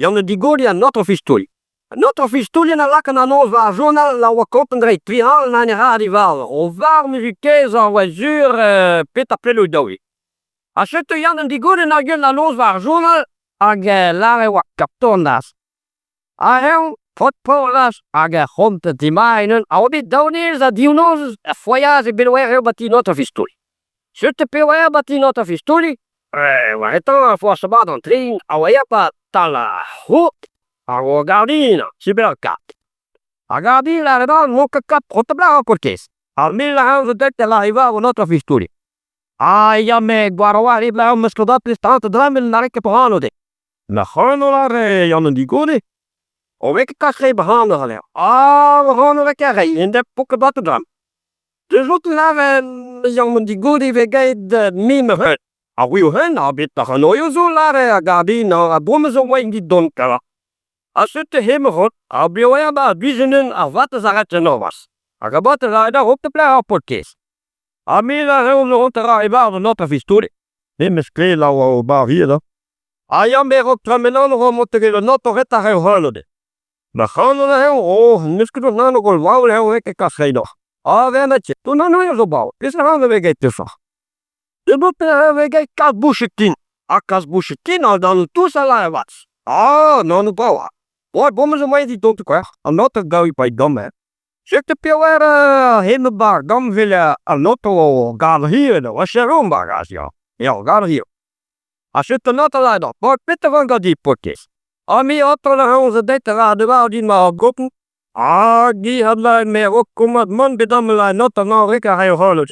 Yann an Digoli an aotrou Fistouilh. An aotrou Fistouilh a laka an noz war ar journal a oa kontant dre tri all na ne ra diwar o var muzikaezh a oa sur petra pelloù daoui. Ha setu Yann an Digoli na gell an noz war ar journal hag lâret e oa kaptonaz. Ha eñ, paotr paour hag ar c'hont dimañ a oa bet daou nez ha div noz er foiaz e Beloer eo ba ti an aotrou Fistouilh. Setu pevar ba ti an aotrou Fistouilh war etañ ar foaz mat an tren a oa aet 'ba tal ar c'hourt hag o gardin superkat. Ar gardin lâret all n'oa ket kat trotablac'h ar paotr-kaezh. Ar mil a zo deuet da lâret war an aotrou Fistouilh. Ah ya met gwar a-walc'h eo 'm eus ket aplez tant a dremen na rit ket anv dezhe. Ma c'hoant o lâret Yann an Digone o vez ket kas re ac'hanoc'h anezhañ. Ah, ac'hanoc'h vez ket reiñ, en dep ket bat dramm. Deus out lâret Yann an Digone e vez graet me ma c'heun. Ar wir c'heun ha bet ac'hanoù zo lâret a gardin a bromes zo oaint dit dont kara. Ha setu hemañ c'hoant, ar bev ba bizenin ar vatezh a ret en oras. Hag a bat a ra da plec'h ar paotr-kaezh. Ha me a reont o ra e-barzh an aotrou Fistoulig. Me 'meus klevet a oa o bar ivez Ha ya, me 'raok tremenan 'raok mont ket an aotrou ret ar rev c'hano dit. Ma c'hano a eo, oh, n'eus ket an anv gwall vrav eo ket kas reiñ deoc'h. Ah, vernet, ton anv zo brav, peseurt anv vez graet deoc'h? Debout e vez graet kas bouchetin. Ha kas bouchetin an anv tous a lâr avat. Ah, an anv brav. Bon, bon, zo moaien dit dont quoi. An aotrou gaou pa gamm, hein. Setu peogwir hemañ 'ba ar gambr 'vel an oto gant hir eno, a cher omp ar ya. Ya, gant hir. Ha setu an oto lâret Bon, petra 'ran ganti paotr-kaezh? Ha me oto a ran zo deuet war devar din ma gopen. Hag hi a lâret me a-raok komz mont bet amañ an oto mañ rek a raio c'hanout.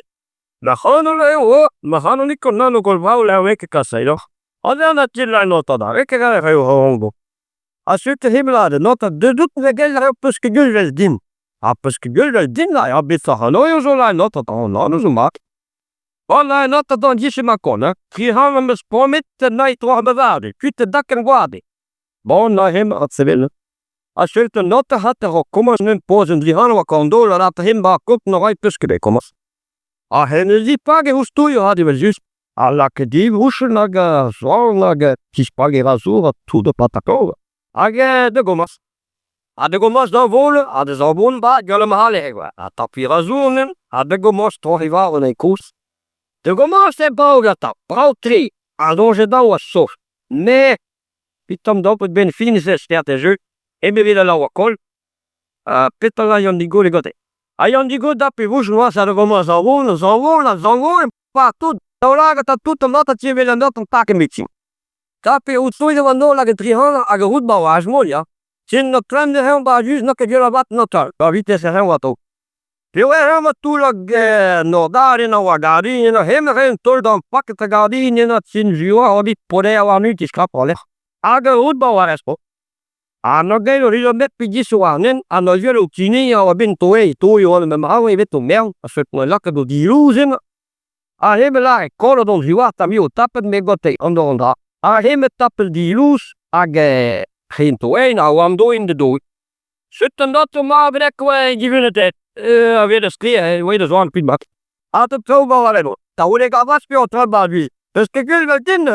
Ma c'hano eo, oh, ma c'hano nikon anv gwall vrav eo ket kaset oc'h. An an a an oto da rek a raio c'hano. Ha setu hemañ an aotrou deut out ne gell ar peus ket gwelet din. Ha peus ket gwelet din ha bet ac'hanoù zo la an aotrou an anv zo mat. Bon an aotrou d'an dije ma kon, hein. Tri c'hant am eus promet nae tro ma vare, kuit daken gwade. Bon na hemañ at sevel. Ha setu an aotrou hat a ro komañs un poz un dri c'hant oa kandol ha lat hemañ ba kop no ray peus ket bet komañs. Ha hennezh pag e ouzh ha evel-just. Ha lakaet div vouchenn hag ar zorn hag tispak e ra zour ha tout ha patatov. Hag da gomañs. Ha da gomañs da vol ha da zabon ba gant ma c'halle kwa. Ha tapiñ ra zour neuze ha da gomañs troc'hiñ war an kozh. Da gomañs eo brav gantañ, brav-tre. Ha soñjet daou a sof. Met Pitam daou benn fin se stert e jeu, eme evit al labour koll. Ha petra ra Yann Digol gante? Ha Yann Digol dap e vouch noazh ha da gomañs ar vont, ar vont, ar vont, partout, daoulagad ha tout an aotrou ti evel an aotrou tak emeti. Tap e out an holl hag e tri-c'hant hag a rout ba war mol, ya. Sin no klemm ne reomp ba just n'o ket gwell avat n'o Ba vitesse e reomp atao. Peogwir emañ toull hag nordalen a oa gardin eno, hemañ a rae un taol d'an paket a gardin eno sin juoa oa bet poder warni tiskrap war-lerc'h. Hag ur roud ba war espo. Ha n'o gael o rizon bet pigis warnen, ha n'o gwel o tiniñ a oa bet toe, toe oa memes brav evet o mern, a seut 'noa lakaet o dilouz eno. Ha hemañ lâret kollet on ziwar ta o tapet me gante an dor an dra. Ha hemañ tapet dilouz hag hen toein a oa an doin da doe. Setu an oto mat bet oa divunet a vez da sklaer e oa da zoan kuit mat. Ha te traoù war a Taolet gavas pe an traoù mat Peus ket gwell vel din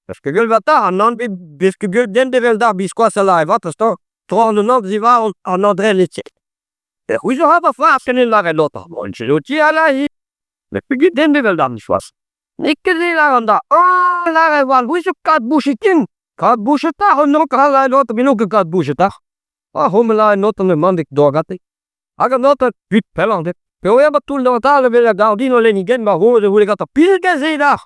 Peus ket gwell vat an an Peus ket gwell den evel da biskoazh a lâret vat eus tro an an ziwar an André Letier. E c'hwi zo va fas ken e lâret l'autre. Bon, je lo ti a la hi. Met peget den evel da biskoazh. N'eo ket se lâret an da. Oh, lâret war c'hwi zo kat bouchetin. Kat bouchetac'h an nok a la l'autre, mais n'on ket kat bouchetac'h. Ah, hom la en autre ne mandik dorgate. Hag an autre, kuit pellañ dit. Peogwir ma toull d'an tal evel a gardin o lennigenn ma roz e voule gant ar pilgez eo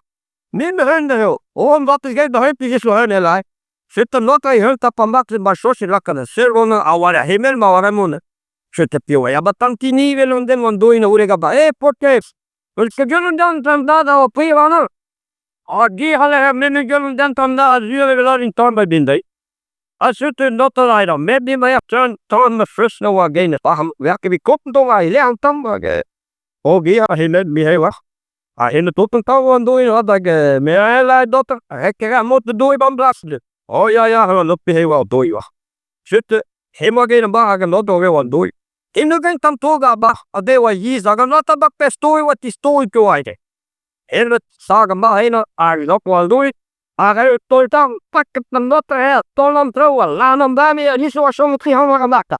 Me me reun eo. O an vatez get da heul pijez o reun ela. Setu an autre e heul tap an vatez ma choch e lakaat an sel gant a war ar hemel ma war emon. Setu piv eo ba tantini vel an den an doin a voule gant Eh, paotr-kaezh. Eus ket gellout dan tamm da da pri warnañ. Ha dir a lec'h me gellout dan tamm da a zur evel an tamm ba bin deiz. Ha setu notañ a ran met din ma tan tan ma feus na oa gen ar werk evit kontañ do war e lec'h an tamm hag o ger a henet me war. Ha henet tout an tamm an doe hag me a la dotañ reker ar mod da doe ban blas. Oh ya ya an op pe war doe war. Setu hemañ gen an bar hag an oto eo an doe. Eno gen tamm tog ar bar ha dezho a yezh hag an oto bak pezh toe oa tistoe ko aet. Helmet sag an bar eno hag an oto an doe. Hag eo taol-tamm paket an noter eo taol an traoù ha lan an dame ha ni zo a chom 300 war an arka.